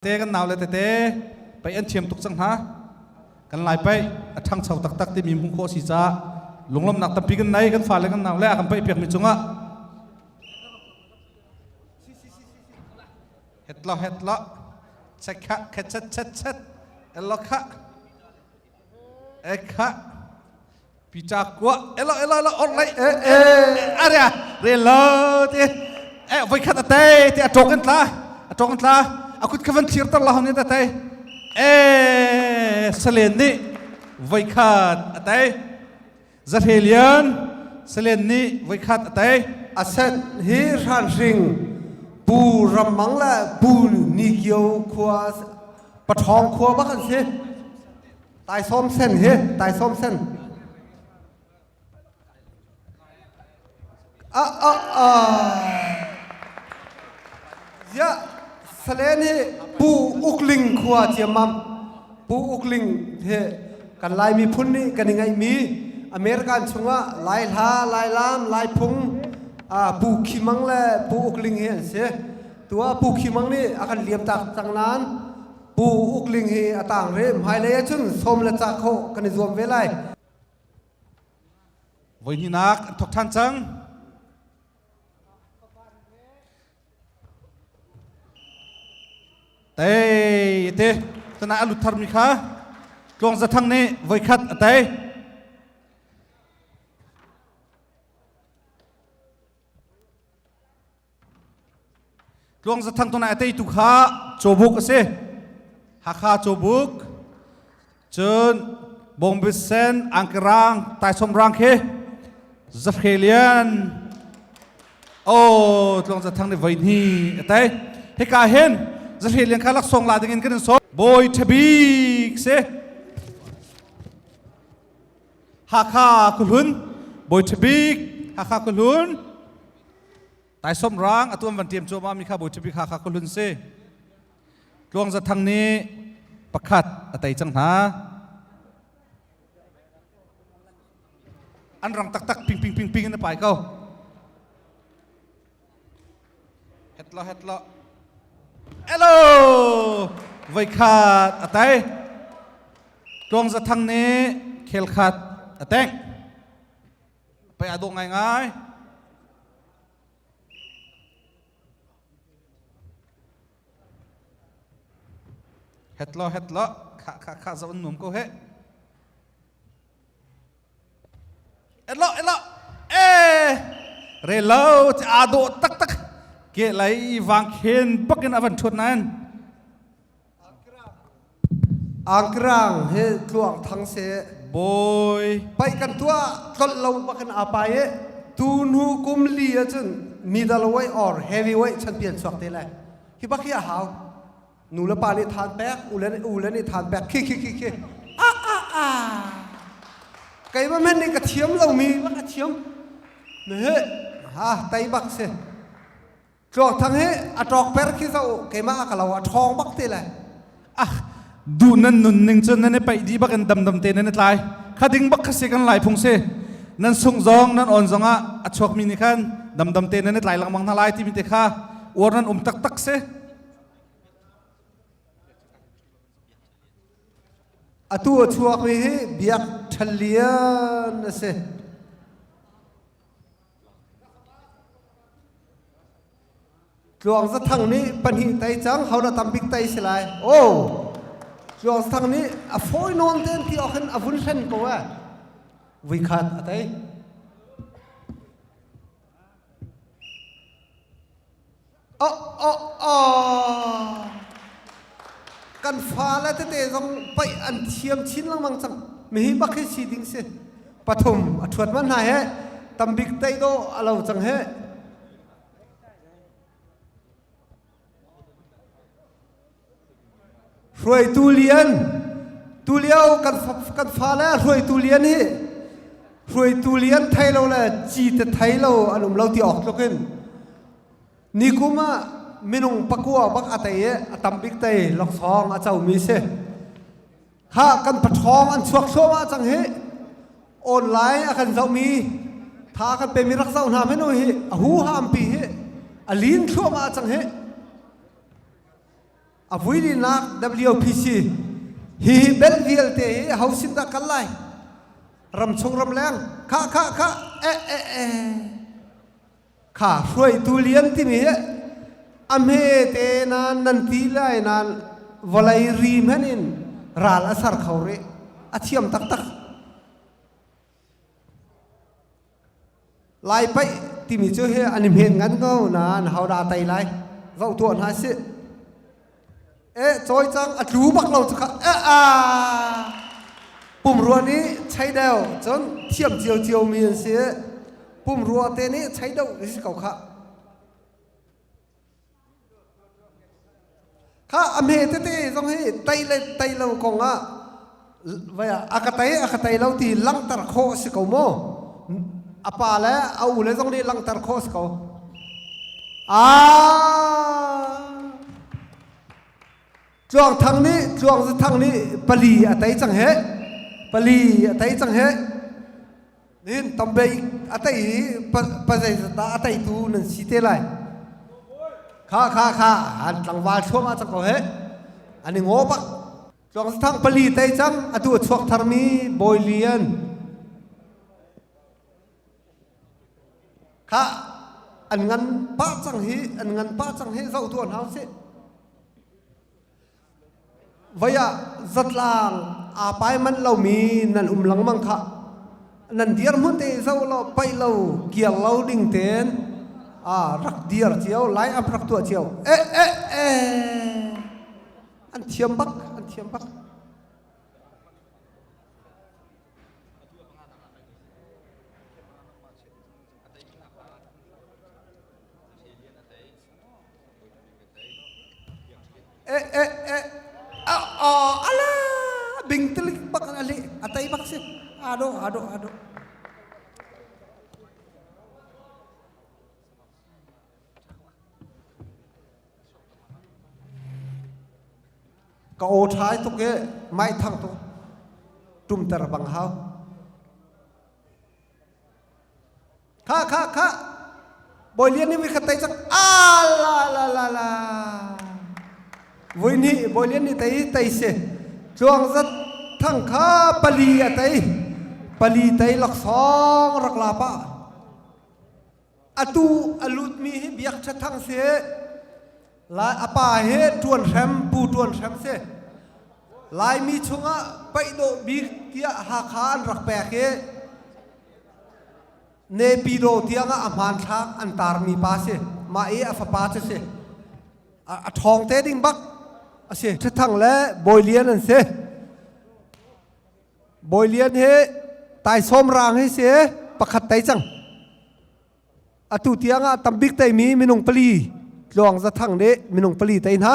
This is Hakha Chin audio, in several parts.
Te kan nau le tete pei an thiam tuk cang hna. Kan lai pei a ṭhangcho taktak timi hmuh khawh si caah lunglawmhnak tampi kan nei kan fale kan nau le a kan paih piakmi cungah hetlo hetlo chekha khet chet chet chet elo kha ekha picha kua elo elo elo or lai e e aria re lo ti e voi khat ate ti a tok an tla a tok an tla a kut kha van thlir tar la hon ni ate e salen nih voi khat ate zahrelian salen nih voi khat ate Aset hi hranhring pu Rammang le pu Ni Kio khua pathawng khua bak an si. Taisawm sen hi taisawm sen. Ah ah ah. Ya salen hi Pu Ukling khua ciammam. Pu Ukling hi kan Lai miphun nih kan i ngeihmi American chungah Lai hla, Lai lam, Lai phung Pu Khimang le Pu Ukling hi an si. Tua Pu Khimang nih a kan liam tak cang nain Pu Uk Ling hi a tang rih. Hmailei ahcun sawm le cah khawh kan i zuam ve lai. Voihnihnak an thawk ṭhan cang. Tei te tana a lut tharmi kha Tluang Zathang nih voikhat a tei. Tluang Zathang tunai a teitu kha Cawbuk a si. Hakha Cawbuk. Cun Bawngbi sen, Angkirang, Taisawm rang khi Zahre Lian. Oh, Tluang Zathang nih voi hnih a tei. Hika hin Zahre Lian kha laksawng la dingin kan in sawm. Bawi ṭhabik si. Hakha Khuhlun, Bawi ṭhabik Hakha Khuhlun. Taisawm rang atu an van ṭiam cuahmah mi kha Bawi Ṭhabik Hakha khuahlun si. Tluang Za Thang nih pakhat a tei cang hna. An rang taktak ping ping ping ping in a pai ko. Hetlo hetlo. Hello! Voikhat a tei. Tluang Za Thang nih khel khat a tengh. Pei a dawh ngaingai. Het lo het lo kha kha kha zo an nuam ko he. Elo elo e re lo ti a dawh tak tak ke lai wang khen pakin avan thut nan. Angkrang he tluang thang se Bawi paih kan tuah tlolh lo bakin aa pai i tu hnu kum li ahcun middleweight or heavyweight champion chuak te lai hi bak hi a hau nu le pa nih than pek u le u le nih than pek khi khi khi khi ah ah ah keimah men nih ka thiam lomi bak a thiam he ha tai bak si Tluangthang hi a ṭawk per khi zoh keimah a ka lo a ṭhawng bak te le. Ah duh nan nun ning cun nan i paih dih bak in damdam te nan i tlai. Kha ding bak kha si kan lai phung si. Nan sung zong nan on zong ah a chuakmi nih khan damdam te nan i tlai lengmang hna lai timi te kha uar nan um taktak si. Atu a chuakmi hi Biak Ṭhalian a si. Tluang Zathang nih pahnih tai cang ho dah tambik tai si lai oh Tluang Zathang nih a fawi nawn ten ti awk hin a vun hlen ko eh vuikhat a tei oh oh oh kan fa le tete zong paih an thiam chin lengmang cang mihi bak hi si ding si pathum a ṭhuat man hna he tambik tei dawh a lo cang he hruaitu lian tulio kan kan fale hruaitu lian hi hruaitu lian thei lo le ci te thei lo an um lo ti awk tluk in Nikum ah minung pakua bak a tei i a tam bik tei laksawng a comi si. Kha kan paṭhawng an chuak thluahmah cang hi. Online a kan zohmi tha kan pemi rak zoh hna hmanh hi a huham pi hi a lin thluahmah cang hi. A vuilinak WPC hi bel vialte hi ho sin dah kal lai? Ramchung ramleng kha kha kha eh eh eh kha hruaitu lian timi hi a hme te nan nan ti lai nan vawlei ri hmanh in ral a ser kho rih a thiam taktak. Lai paih timi cu hi an i hmen ngan ko nain hodah tei lai zoh tuah hna sih. E cawi cang a tlu bak lo cu kha e a pumrua nih chei deuh cun thiam cio cio mi an si pumrua te nih chei deuh si ko kha. Kha a hme tete zong hi tei le tei lo kong ah vai ah a ka tei a ka tei lo ti langhter khawh a si ko maw? A pa le a u le zong nih langhter khawh a si ko. Ah! Tluang Thang nih Tluang Za Thang nih pali a tei cang he. Pali a tei cang he. Nihin Tombei a tei i pa zeizat dah a teitu nan si te lai. Kha kha kha an tlangval thluahmah cang ko he. An i ngaw bak. Tluang Thang pali tei cang atu a chuak tharmi Bawi Lian. Kha an ngan pah cang hi an ngan pah cang hi zoh tuah hna usih. Voi ah zatlang aa pai manh lomi nan um lengmang khah. Nan dirhmun te zoh law paih lo kiar lo ding tein aa rak dir cio, line up rak tuah cio. Eh eh eh an thiam bak, an thiam bak. Eh eh eh oh, oh ala bing telik bak ali atai bak si ado ado ado ka aw ṭhai tuk i mai thang tuk ṭumter bang hau Kha kha kha Bawi Lian nih voi khat tei cang a la la la la Voi nih Bawi Lian nih tei tei si Tluang zat thang kha pali a tei pali tei laksawng rak la pa atu a lutmi hi biak ṭha thang si Lai a pa hi ṭuan hrem pu ṭuan hrem si Laimi chungah paih dawh bik tiah Hakha an rak pek i Nepido tiangah a hmanthlak an tarmi pa si. Mah i a fapa cu si. A ṭhawng te ding bak a si. Ṭhathang le Bawi Lian an si. Bawi Lian hi taisawm rang hi si pakhat tei cang. Atu tiangah tambik teimi minung pali Tluang Zathang nih minung pali tei hna.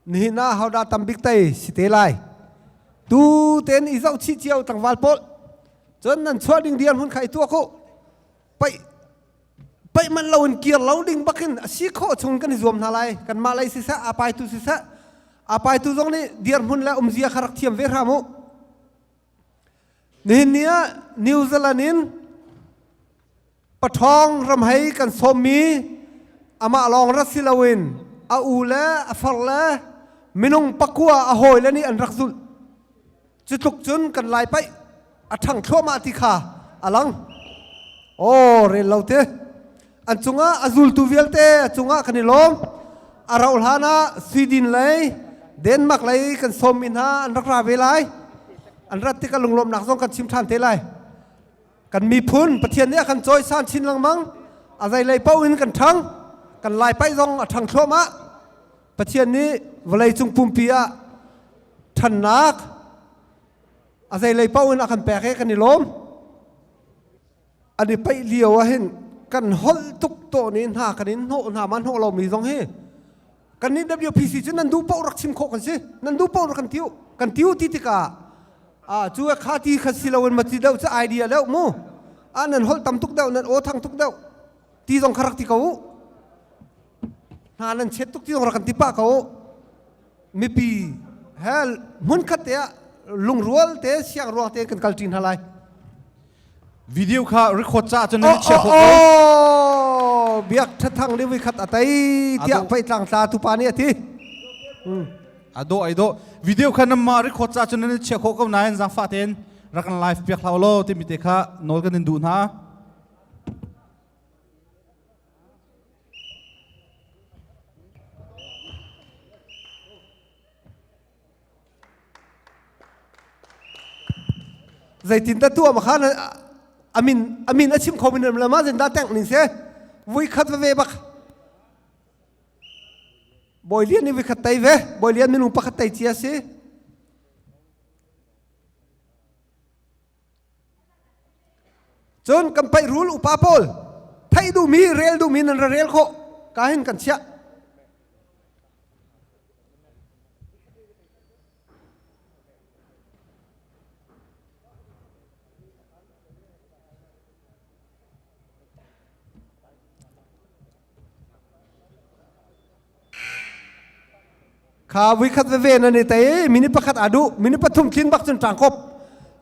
Nihin ah hodah tambik tei si te lai. Tu ten i zoh chih cio tlangval pawl. Cun nan chuah ding dirhmun kha i tuak u. Paih paih manh lo in kir lo ding bakin a si khawh chung kan i zuam hna lai. Kanmah lei siseh, aa paitu siseh, aa paitu zong nih dirhmun le umzia kha rak thiam ve hram u. Nihin ni ah New Zealand in paṭhawng ramhei kan sawmmi amah lawng rat si loin a u le a far le minung pakua a hawile nih an rak zulh. Cu tluk cun kan lai paih a ṭhang thluahmah ti kha a lang. Aw rel lo te. An cungah a zultu vialte a cungah kan i lawm. A rauh hlan ah Sweden lei, Denmark lei kan sawmmi hna an rak ra ve lai. An rat tikah lunglawmhnak zong kan chim ṭhan te lai. Kan miphun Pathian nih a kan cawisan chin lengmang. A zeilei paoh in kan ṭhang. Kan lai paih zong a ṭhang thluahmah. Pathian nih vawleicung pumpi ah ṭhannak a zeilei paoh in a kan pek i kan i lawm. An i paih lio ah hin kan holh tuk tawn i hna kan in hnawh hna ma hnawh lomi zong hi kan nih WPC cu nan duh paoh rak chim khawh kan si nan duh paoh rak kan tiu kan tiu ti tikah ah cu kha ti kha si loin ma ti deuh cu idea deuh mu ah nan holh tam tuk deuh nan aw thang tuk deuh ti zong kha rak ti ko u hna nan chet tuk ti zong rak kan ti pah ko u mipi he hmunkhat te ah lungrual te siangruang te kan kalṭi hna lai Video kha record ca cun nan chia khawh ko. Oh, oh, oh. Biak Thathang nih voikhat a tei tiah pei tlangtla tupa nih a ti. Ado ai do video kha nan mah record ca cun nan chia khawh ko nain zaangfah tein rak kan live piak hlah law timi te kha nawl kan in duh hna. Zeitindah tuah ma khan amin amin a chim kho min la ma zindah teng ning se vui khat ve bak Bawi Lian nih vui khat tei ve Bawi Lian minung pakhat tei cia si Cun kan paih rul upa pawl theih duhmi rel duhmi nan ra rel khawh ka hin kan chiah. Kha vuikhat veve nan i tei minute pakhat aa duh minute pathum thlin bak cun ṭangkop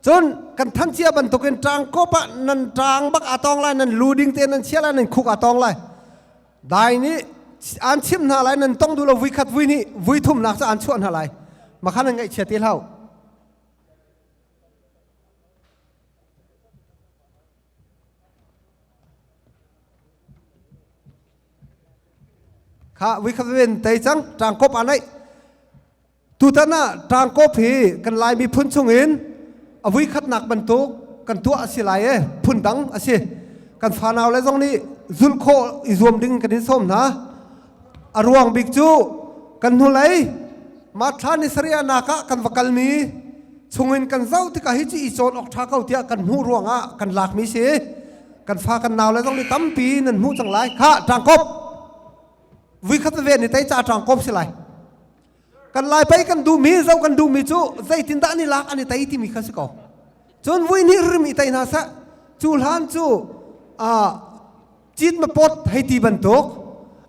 cun kan than cia bantukin ṭangkop ah nan ṭang bak aa tong lai nan lu ding te nan chia lai nan khuk aa tong lai dai nih an chim hna lai nan tong duh lo vuikhat vui nih vui thumnak cu an chuah hna lai makhan nan ngaihchia te hlau Kha vuikhat ven tei cang ṭangkop aa naih. Tutan ah ṭangkop hi kan Lai miphun chungin a vuikhatnak bantuk kan tuah a si lai e phundang a si. Kan fanau le zong nih zulh khawh i zuam ding kan in sawm hna. A ruang bik cu kan hnulei March thla ni sarih ah nak ah kan va kalmi chungin kan zoh tikah hi cu i cawn awk ṭha ko tiah kan hmuh ruangah kan lakmi si. Kan fa kan nau le zong nih tampi nan hmuh cang lai. Kha ṭangkop vui khat ve ni tei ca ṭangkop si lai. Kan lai pei kan duhmi zoh kan duhmi cu zeitindah an i lak an i tei timi kha si ko. Cun vui nih rim i tei hna seh. Cu hlan cu cit ma pot hei ti bantuk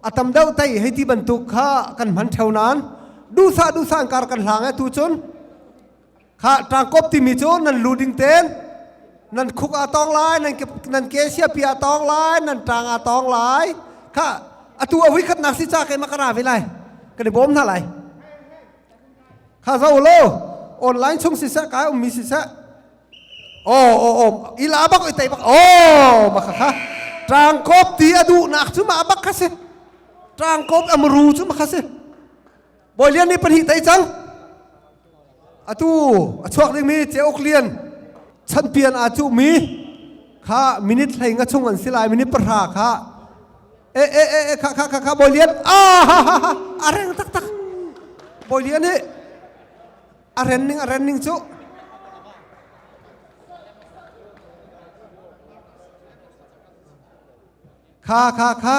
a tam deuh tei hei ti bantuk kha kan hman theo nain duhsah duhsah in kar kan hlang e tu cun kha ṭangkop timi cu nan lu ding ten nan khuk aa tong lai nan ke nan ke siapi aa tong lai nan ṭang aa tong lai kha atu a vui khatnak si ca keimah ka ra ve lai kan i bawm hna lai kha zo lo online chung siseh kai ummi siseh Oh oh oh ila bak i tei bak oh maka kha ṭangkop ti a duhnak cu mah bak kha si ṭangkop amru cu mah kha si Bawi Lian nih pahnih tei cang atu a chuak dingmi Ceuk Lian chanpian aa cuhmi kha minute hlei nga chung an si lai minute pahra kha e e e e kha kha kha kha Bawi Lian ah ha ha ha a reng taktak Bawi Lian hi A ren ning a ren ning cu kha kha kha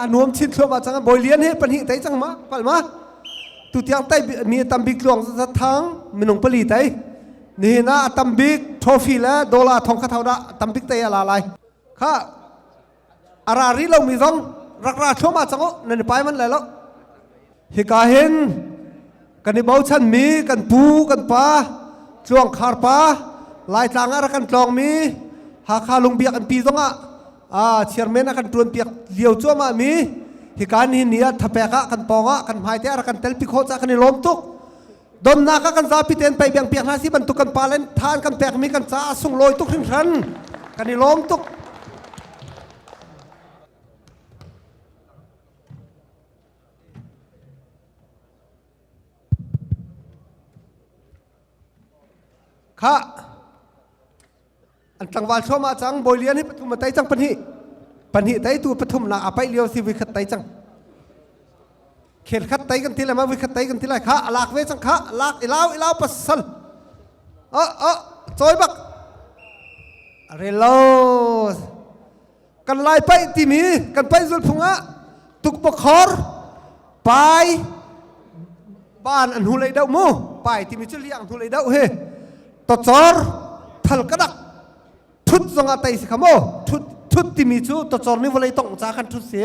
nuam chin thluahmah cang Bawi Lian he pahnih tei cang ma pal ma tu tiang tai mi tam bik luang za thang minung pali tai nihin ah a tam bik trophy le dollar thong kha thau dah tam bik tai ala lai kha ara ri lo mi zong rak ra thluahmah cang u nan i pai man lai lo Hika hin kan i bochanmi kan pu kan pa Tluangkhar pa Laitlang ah rak kan tlawngmi Hakha Lungbiak an pi zongah chairman a kan ṭuan piak lio cuahmah mi hika nihin ni ah thapek ah kan pawng ah kan hmai te ah rak kan telpi khawh caah kan i lawm tuk. Donnak ah kan zapi tein pei biang piak hna si bantuk kan pa len tha an kan pekmi kan caah sunglawi tuk hringhran kan i lawm tuk. Khah an tlangval thluahmah cang Bawi Lian hi pathum a tei cang pahnih pahnih teitu pathum nak a paih lio si voi khat tei cang khel khat tei kan ti lai ma voi khat tei kan ti lai kha a lak ve cang kha lak ilau ilau pasal a a choi bak rel lo Kan Lai paih timi kan paih zulphung ah tukpakhor pai ban an hnulei deuh mu pai timi cu liang hnulei deuh hi tocor thal kadak thut zong ah tei si kha mu thut thut timi cu tocor nih vawlei tong ca khan thut si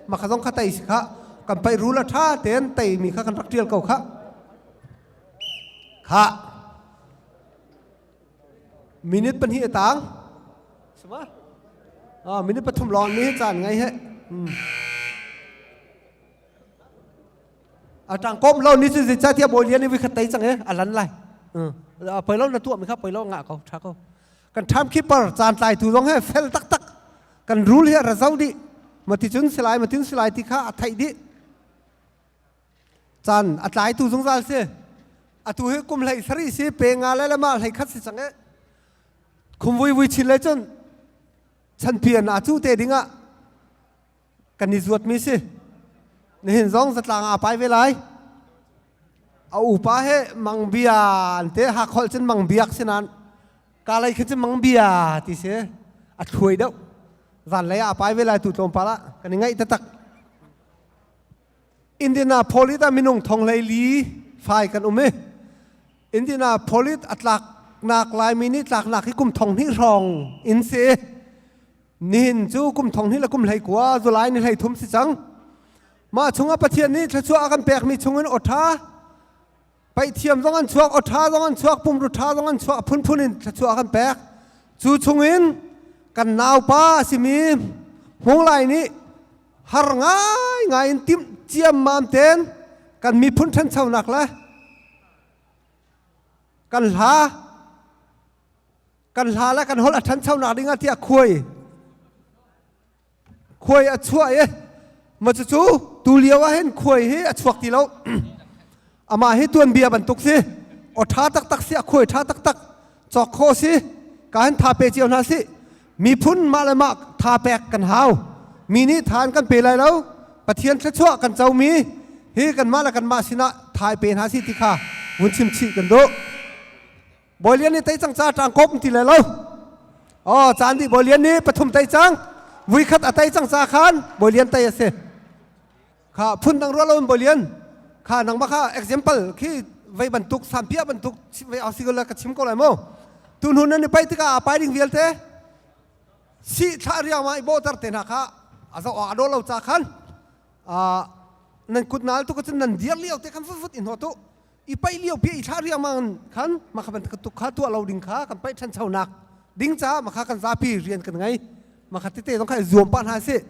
ma kha zong kha tei si kha kan paih rul a tha ten tei mi kha kan rak tial ko kha kha Minute pahnih a tang. Sama? Ah, minute pathum lawng ni caan ngai he. A tang kom lo ni cu zeicahtiah Bawi Lian i voi khat tei cang i a lan lai. Poi lo na tuah mi kha poi lo ngah ko tha ko. Kan time keeper caan tlaitu zong he fel taktak. Kan rule hi a ra zo dih. Mati cun silai matin silai ti kha a theih dih. Caan a tlaitu zungzal si. Atu hi kum hlei sarih si pe nga le le mah hlei khat si cang i khumvui vui chin le cun chanpian a cu te ding ah kan i zuatmi si. Nihin zong zatlang ah pai ve lai. A upa he mangbia an te hakholh cun mangbiak si nain kalei khi cu mangbia ti si. A thluai deuh. Zanlei ah pai ve lai tu tlawmpal ah kan i ngaih taktak. Indianapolis ah minung thong hlei li fai kan um i Indianapolis a tlaknak Laimi nih tlaknak hi kum thong hnih hrawng in si. Nihin cu kum thong hnih le kum hlei kua July ni hlei thum si cang. Mah chungah Pathian nih thluachuah a kan pekmi chungin awṭha paihthiam zong an chuak, awṭha zong an chuak, pumru ṭha zong an chuak, phunphun in thluachuah a kan pek. Cu chungin kan naupa a simi Hmung Lai nih har ngaingai in timh ciammam tein kan miphun ṭhanchonak le kan hla kan hla le kan holh a ṭhanchonak ding ah tiah khuai khuai a chuah i ma cucu tu lio ah hin khuai hi a chuak ti lo amah hi tuanbia bantuk si aw ṭha taktak si a khuai ṭha taktak cawk kho si ka hin tha pe cio hna si miphun mah le mah tha pek kan hau mi nih tha an kan pe lai lo pathian thluachuah kan comi hi kanmah le kanmah sinah tha i pe hna si ti kha vun chim chih kan duh Bawi Lian nih tei cang ca ṭang kop ti le lo. Oh, caan dih Bawi Lian nih pathum tei cang. Vui khat a tei cang ca khan Bawi Lian tei a si. Kha phun dang ruah lo in Bawi Lian. Kha nangmah kha example khi vei bantuk sampia bantuk vei au si ka chim ko lai mo. Tu hnu nan i pai tikah a pai ding vialte si thla riang ma i bawhter te hna kha a zoh a do lo ca khan nan kut nal tu ka cun nan dir lio te khan fut fut in ho tu i paih lio pi i thlah riangmang khan mah kha bantuk kha tuah lo ding kha kan paih ṭhanchonak ding caah mah kha kan zapi rian kan ngei mah kha tete zong kha i zuam pah hna sih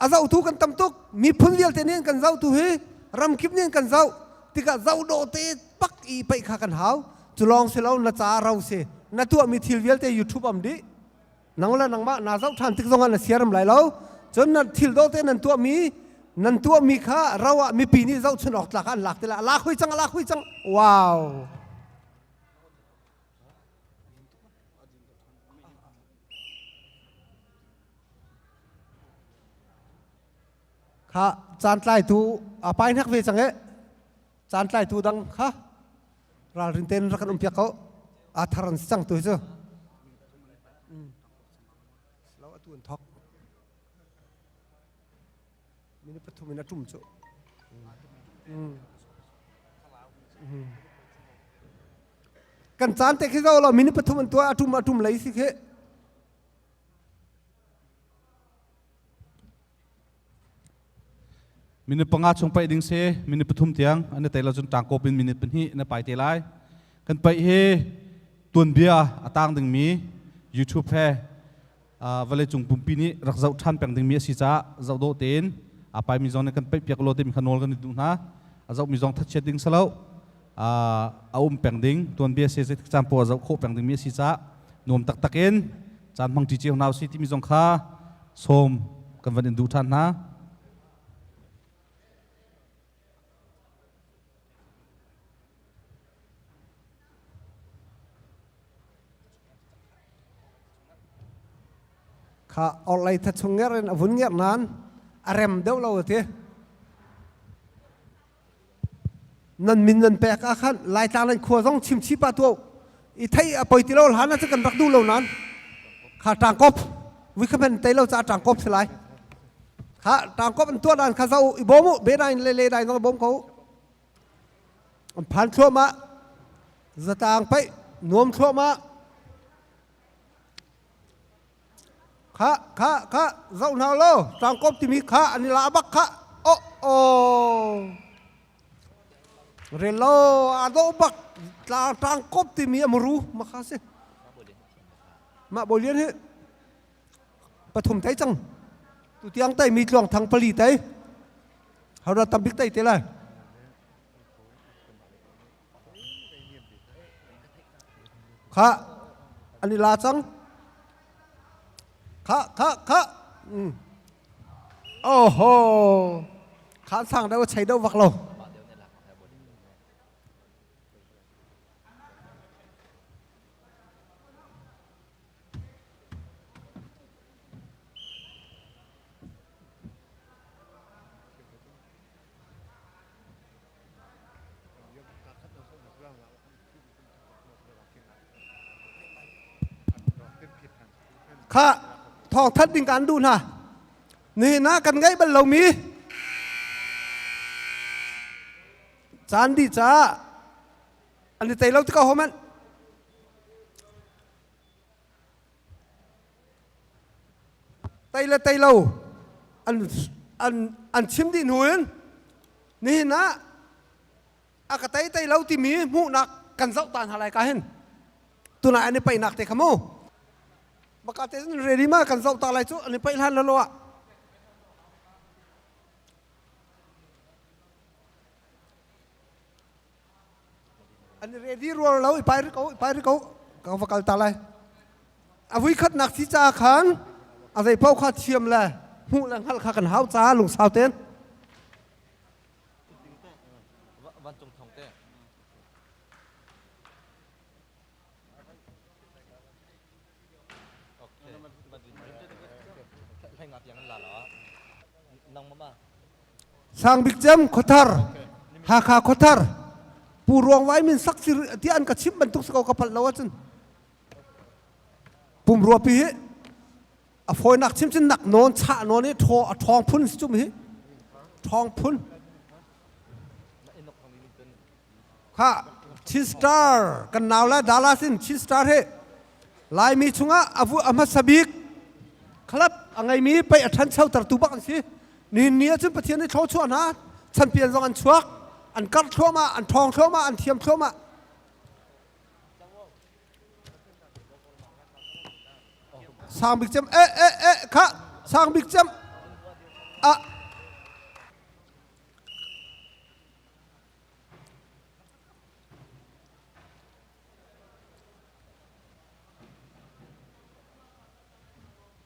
a zohtu kan tam tuk miphun vialte nih kan zohtu hi ramkip nih kan zoh tikah zoh dawh te pak i paih kha kan hau cu lawng si lo na ca ro si na tuahmi thil vialte YouTube am dih Nang le nangmah naa zoh ṭhan tik zongah na siaram lai lo. Cun na thil dawhte nan tuahmi nan tuahmi kha ro ah mipi nih zohchun awk tlak ah an lak ti lai. A lak hui cang, a lak hui cang. Wow. Kha caan tlaitu a pai hnak ve cang e. Caan tlaitu dang kha ralrin tein rak kan um piak ko aa thar an si cang tu hi cu lo atu an thok minute pathum in a tum cu kan caan te khi zo lo minute pathum an tuah atum atum lei si khi Minute panga chung paih ding si minute pathum tiang an i tei lo cun ṭangkawp in minute pahnih na pai te lai. Kan paih hi tuanbia a tang dingmi YouTube he vawleicung pumpi nih rak zoh ṭhan peng dingmi a si caah zoh dawh tein a paimi zong nih kan paih piak law timi kha nawl kan i duh hna. A zohmi zong thachiat ding si lo. A um peng ding tuanbia si zeitik caan poah zoh khawh peng dingmi a si caah nuam taktak in caan hmang ṭi cio hna usih timi zong kha sawm kan van in duh ṭhan hna. Kha orhlei tha chung ngerh in a vun ngerh nain a rem deuh lo a ti. Nan min nan pek ah khan Laitlang nan khua zong chim chih pah tuah i thei a poi ti lo hlan ah cu kan rak duh lo nain kha ṭangkop vui kha men tei lo ca ṭangkop si lai kha ṭangkop an tuah dan kha zo i bawm u be dai le le dai zong bawm ko an phan thluahmah zatang paih nuam thluahmah Kha kha kha zoh hna law tlangkawm timi kha an i la bak kha oh oh rel lo aa dawh bak tlang tlangkawm timi a muru ma kha si mah bolian hi pathum thei cang. Tu tiang tai mi tluang thang pali tai. Hara tambik tai te lai. Kha an i la cang. Kha kha kha. Mm. Oho. Khan sang deuh chei deuh vak lo. Kha thawngthanh ding kan duh hna. Nihin ah kan ngeih bal lomi caan dih caah an i tei lo tikah hom Tei le tei lo an an an chim dih hnu in nihin ah a ka tei tei lo timi hmuhnak kan zoh ta hna lai ka hin tunai an i paihnak te kha mu baka te ready ma kan zoh ta lai cu an i paih hlan lo ah An i ready rual lo i pai ri ko i pai ri ko ka va kal ta lai. A vui khatnak si caah khan a zei paoh kha thiam le hmuh le hngalh kha kan hau caah lungsau tein. Vancung thong te. Sang Bik Cem Khuathar Hakha Khuathar Pu Ruang Vai min sak si ti an ka chimh bantuk si ko ka palh lo ahcun pumrua pi hi a fawinak chimchin nak nawn chah nawn i thaw a ṭhawng phun si cum hi ṭhawng phun Kha Chin Star kan nau le Dallas in Chin Star hi Laimi chungah a vu a hmasa bik club a ngeimi pei a ṭhanchotertu bak an si. Nihin ni ahcun Pathian nih thluachuah hna chanpian zong an chuak, an karh thluahmah, an ṭhawng thluahmah, an thiam thluahmah. Sang bik cem eh eh eh kha sang bik cem ah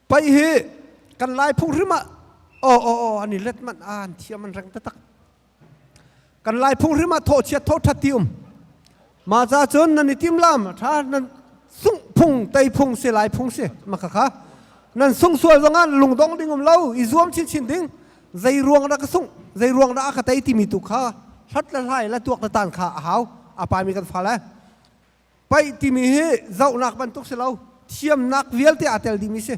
Paih hi kan lai phung hrim ah aw aw aw an i let manh an thiam an reng taktak. Kan lai phung hrim ah thawh chiat thawh ṭhat ti um. Mah ca cun nan i tim lam ṭha nan sungh phung tei phung si lai phung si maka kha nan sung sual zongah lungdong ding um lo i zuam chinchin ding zei ruang dah ka sungh zei ruang dah a ka tei timi tu kha hlat le hlai le tuak le tan kha a hau a paimi kan fa le paih timi hi zohnak bantuk si lo thiamnak vialte aa tel dimi si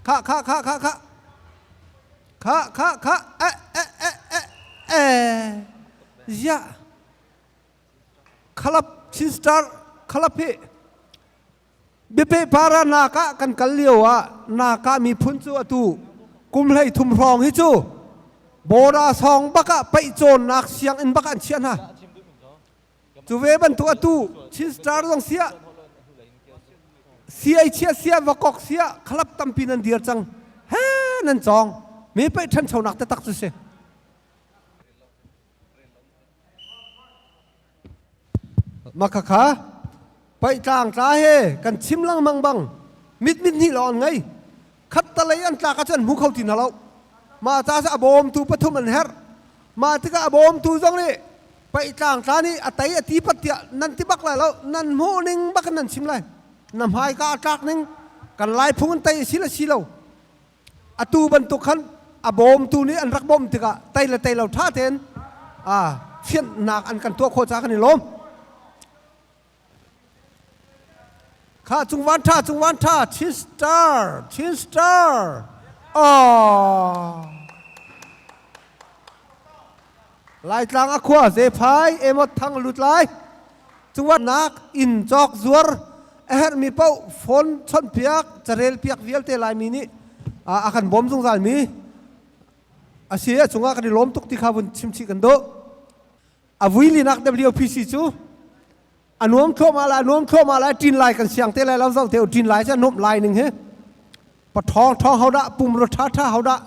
kha kha kha kha kha kha kha kha eh eh eh eh eh ya khalap chin star khalap hi Biapeh para nak ah kan kal lio ah naka miphun cu atu kum hlei thum hrawng hi cu bora song bak ah paih cawnnak sianginn bak an chiah hna. Cu ve bantuk atu Chin Star zong siah siai chia sia vakok sia khalap tampi nan dir cang he nan cawng mi paih ṭhanchonak taktak cu si. Makhakha paih tla he kan chim lengmang bang mit mit hnih lawng an ngei. Khat talei an tlak ahcun an hmu kho ti hna lo. Mah ca a bawmtu pathum an herh. Mah tikah a bawmtu zong nih paih tlang tla nih a tei a ti pat tiah nan ti bak lai lo. Nan hmuh ning bak in nan chim lai. Na hmaika a tlak ning kan lai phung in tei a si le si lo. Atu bantuk khan a bawmtu nih an rak bawmh tikah tei le tei lo ṭha tein fianhnak an kan tuah khawh caah kan i lawm. Kha cung van ṭha cung van ṭha Chin Star Chin Star oh Laitlang a khua Zephai Emot Thang lut lai Cuwannak inn cawk zuar a herhmi paoh phone chawnhpiak carelpiak vialte Laimi nih a kan bawm zungzalmi a si a cungah kan i lawm tuk ti kha vun chimchih kan duh. A vui linak WPC cu a nuam thluahmah lai, a nuam thluahmah lai, ṭin lai kan siang te lai lo zoh te u ṭin lai cu a nuamh lai ning hi. Paṭhawng ṭhawng ho dah, pumrua ṭha ṭha ho dah.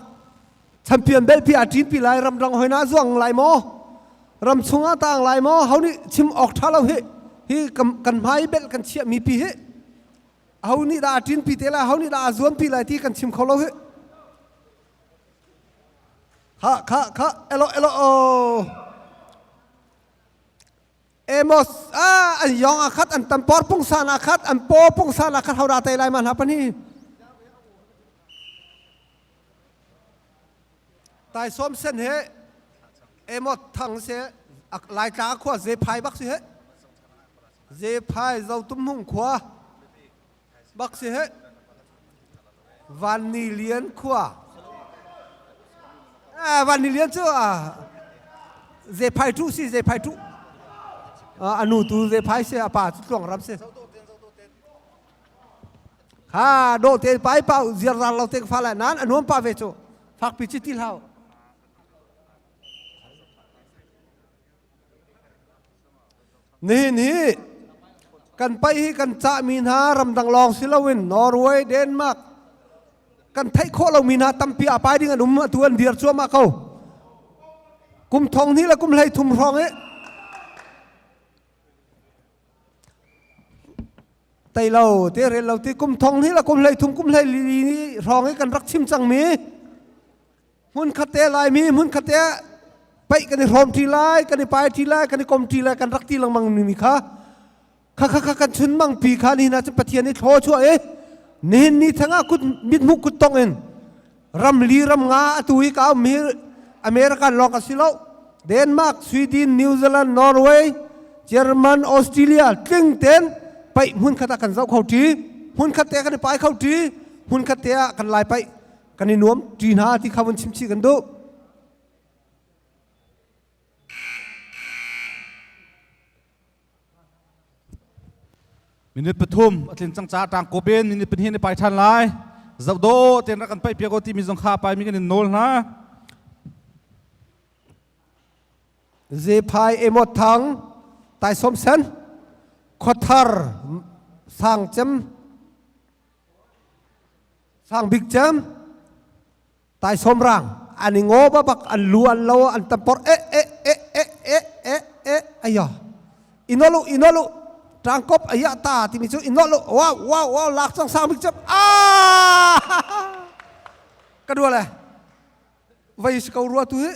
Champion belt pi a ṭin pi lai ramdang hoi na zuang lai maw? Ram chungah tang lai maw? Ho nih chim awk ṭha lo hi. Hi kan hmai belt kan chiah mi pi hi. Ho nih dah a ṭin pi te lai, ho nih dah a zuam pi lai ti kan chim kho lo hi. Kha kha kha elo elo o. Amos ah an yong a khat an tampor pungsan a khat an paw pungsan a khat hora te lai ma hna pani Tai som sen he Amos thang se lai tla khua ze phai bak si he ze phai zo tum hung khua bak si he Van Ni Lian khua Van Ni Lian cu ze phai tu si ze phai tu anu tu ze phai si apa cu tluang ram si kha do te pai pau ziar ral lo te fa lai nan anuam pa ve cu fak pi chi ti hlau Nihin hi kan paih hi kan cahmi hna ramdang lawng si loin Norway, Denmark kan theih khawh lomi hna tampi a pai ding an um atu an dir cuahmah ko. Kum thong hnih le kum hlei thum hrawng i tei lo te rel lo ti kum thong hnih le kum hlei thum kum hlei li hrawng i kan rak chim cangmi hmunkhat te Laimi hmunkhat te paih kan i hrawm ṭi lai kan i pai ṭi lai kan i kom ṭi lai kan rak ti lengmang mi kha kha kha kha kan chun mang pi kha nihin ah cun Pathian i thlaw chuah i nihin ni thang ah kut mithmuh kut tong in ram li ram nga atu i ka um hi American lawng ka si lo Denmark Sweden New Zealand Norway German Australia tling ten paih hmun khat ah kan zoh kho ṭi hmun khat te kan i pai kho ṭi hmun khat te ah kan lai paih kan i nuam ṭi hna ti kha vun chim chih kan duh. Minute pathum a tlin cang ca tang ko ben minute pahnih ni pai ṭhan lai. Zoh do ten rak kan paih piak o timi zong kha pai mi kan in nawl hna. Zephai Emot Thang Tai Som Sen Khuathar Sang Cem Sang bik cem taisawm rang an i ngaw ba bak an lu an lo an tampor e e e e e e e aya inolu inolu tangkop aya ta timi cu inolu wow wow wow lak cang sang bik cem ah ka dua le vai si ko rua tu hi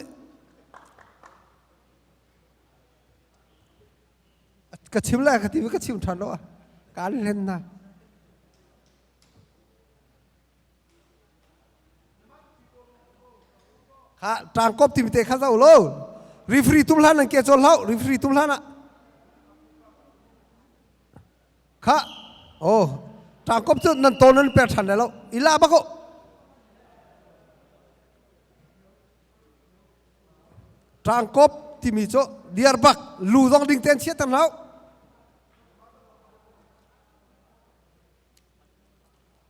ka chim le ka ti ka chim than lo kan hlen na Kha tangkop timi te kha zo lo. Referee tum hlan an ke chol hlau. Referee tum hlan ah. Kha oh tangkop cu nan ton nan per than lai lo. Ila bako. Tangkop timi cu diar bak lu zong ding ten chiat tan hlau.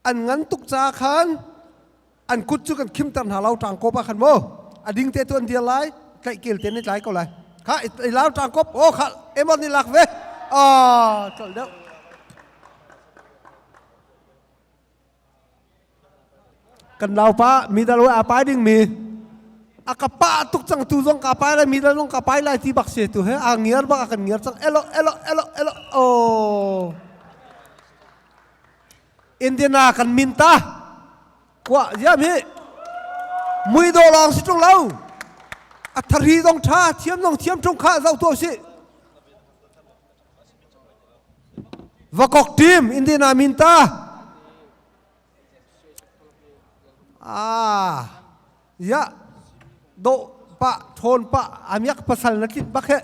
An ngan tuk caah khan an kut cu kan khimter hna lo ṭangkawp ah khan maw a ding te tu an dir lai tlaih kel te ni tlai ko lai kha i lau ṭangkawp aw kha emon ni lak ve ah tlolh deuh kan naupa midal a pai ding mi a ka pa tuk cang tu zong ka pai lai midal zong ka pai lai ti bak se tu he a ngiar bak a kan ngiar cang elo elo elo elo oh Indiana kan min ta kwa ziam hi mui do lawng si tung lo a thari zong tha thiam zong thiam tung kha zau to si Vakok team Indiana min ta Ah, ya do pa thon pa amiak pasal na tlin bak he.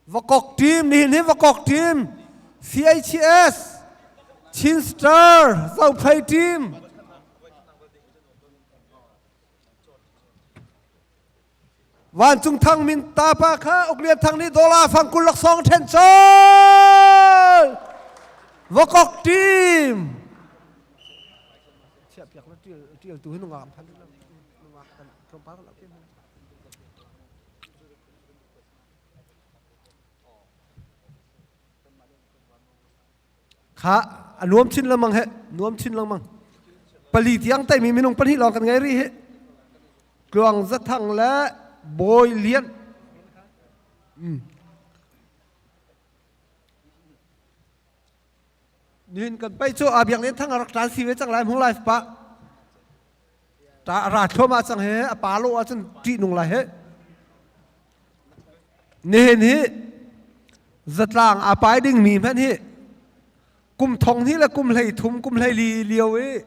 Vakok team ni hi Vakok team CHS Chin Star Zophei team Vancung thang min ta pa kha Uklian thang nih dollar fang kul laksawng ṭhen col Vakok team chiah piak la ṭial ṭial tu hi nungak phan nungak kan tlawmpal kan Kha a nuam chin lengmang he nuam chin lengmang pali tiang taimi minung pahnih lawng kan ngei rih hi. Tluang Zathang le Bawi Lian. Nihin kan pei cu a biak len thang a rak tlan si ve cang lai hmung lai pa. Ta ra thluahmah cang he a pa lo ahcun ṭih nung lai he. Nihin hi zatlang a pai dingmi hmanh hi kum thong hnih le kum hlei thum kum hlei li lio i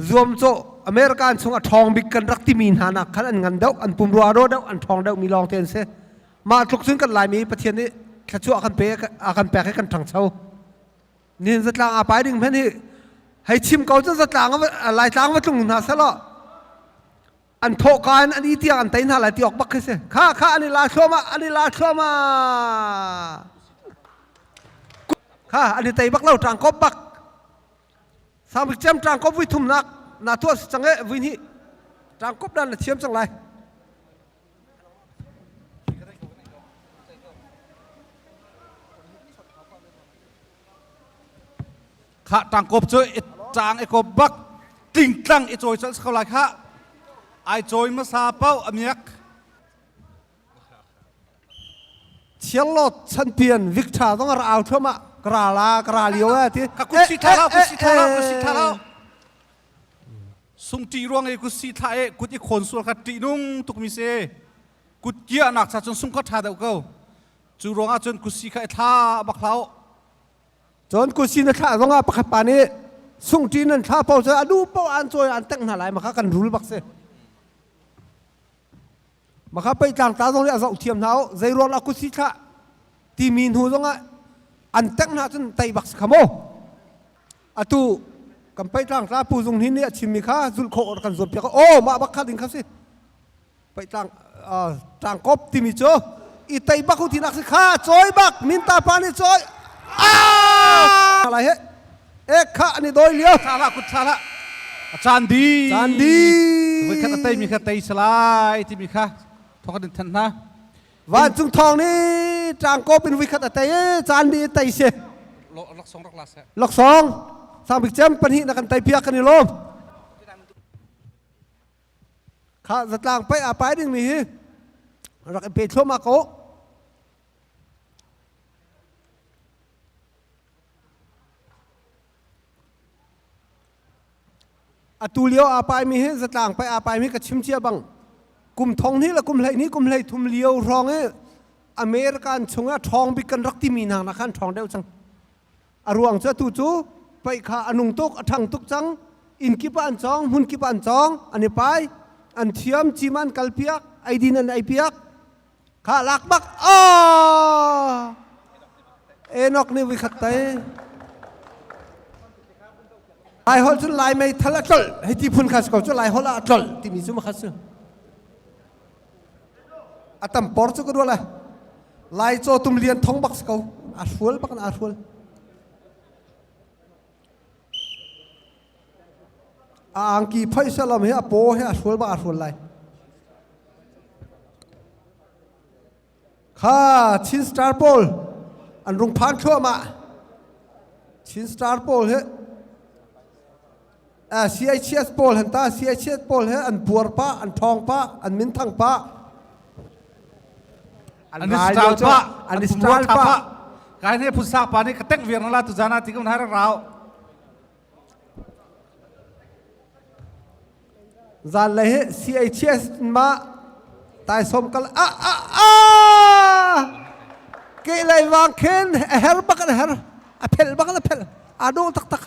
zuamcawh American chung a ṭhawng bik kan rak timi hna nak khan an ngan deuh an pumrua dawh deuh an ṭhawng deuh mi lawng te an si mah tluk cun kan Laimi Pathian nih thluachuah kan pe a kan pek i kan ṭhangcho nihin zatlang aa pai ding hmanh hi hei chim ko cun zatlang Laitlang va tlung hna selaw an thawhka in an i tiang an tei hna lai ti awk bak khi si kha kha an i la thluahmah an i la thluahmah kha an i tei bak lo ṭang kop bak sangbik cem ṭang kop vui thumnak na tuah si cang e vui hnih ṭang kop dan na thiam cang lai Kha tangkop cu i tang i kop bak tlingtlang i cawi colh ko lai kha ai cawi hmasa paoh a miak. Thiallot chanpian Victor zong a ra au thluahmah ka ra la ka ra lio eh ti. Ka kut si thla lo kut si thla lo kut si thla lo. Sung ṭih ruang i kut si thla e kut i khawn sual kha ṭih nung tuk mi si. Kut kiahnak cha cun sung kha ṭha deuh ko. Cu ruangah cun kut si kha i thla bak hlah u. Cun kusi na thlah zongah pakhat pa nih sungṭi nan thlah paoh cu a duh paoh an cawi an tengh hna lai maka kan rul bak si. Maka pei tlangtla zong nih a zoh thiam hna u zei ruang lah kusi thlah timi hnu zongah an tengh hna cun tei bak si kha mu. Atu kan pei tlangtla pu zung hin nih a chimmi kha zulh khawh kan zuam piak aw mah bak kha ding kha si. Peitlang tlangkop timi cu i tei bak hu tinak si kha cawi bak minta pa nih cawi ah lai he ek kha ani doi lio thla la kut thla la caan di caan di voi khat a tei mi kha tei salai timi kha thong kan than hna vancung thong ni tlangkop in voi khat a tei caan di tei si laksong rak la seh laksong sangbik cem pahnih na kan tei piak kan i lawm Kha zatlang paih aa pai dingmi hi rak i pe thluahmah ko. Atu lio aa paimi hi zatlang paih aa paimi ka chim cia bang kum thong hnih le kum hleihnih kum hleithum lio hrawng i American chungah ṭhawng bik kan rak timi hna nak khan ṭhawng deuh cang. A ruang cu atu cu paih kha a nung tuk, a ṭhang tuk cang. Inn kip ah an cawng, hmun kip ah an cawng, an i pai, an thiam, cim an kalpiak, eidin an eipiak. Kha lak bak oh! Enoch nih voi khat tai. Lai holh cun Lai meithal a tlolh hei ti phun kha si ko cu Lai holh ah a tlolh timi cu makhat si. A tam por cu ka ruah lai. Lai caw tum lian thong bak si ko. A hrual bak in aa hrual. A angki phoih salam hi a paw hi a hrual bak aa hrual lai. Kha Chin Star pawl an rung phan thluahmah. Chin Star pawl hi CHS pawl han ta CHS pawl he an buar pa an thawng pa an minthang pa an style pa an style pa kai ne phusak pa nih ka tek viar la tu jana ti kum har rau zan le hi CHS ma tai som kal a a a ke lai wang khen a her bak an her a phel bak an phel a do tak tak.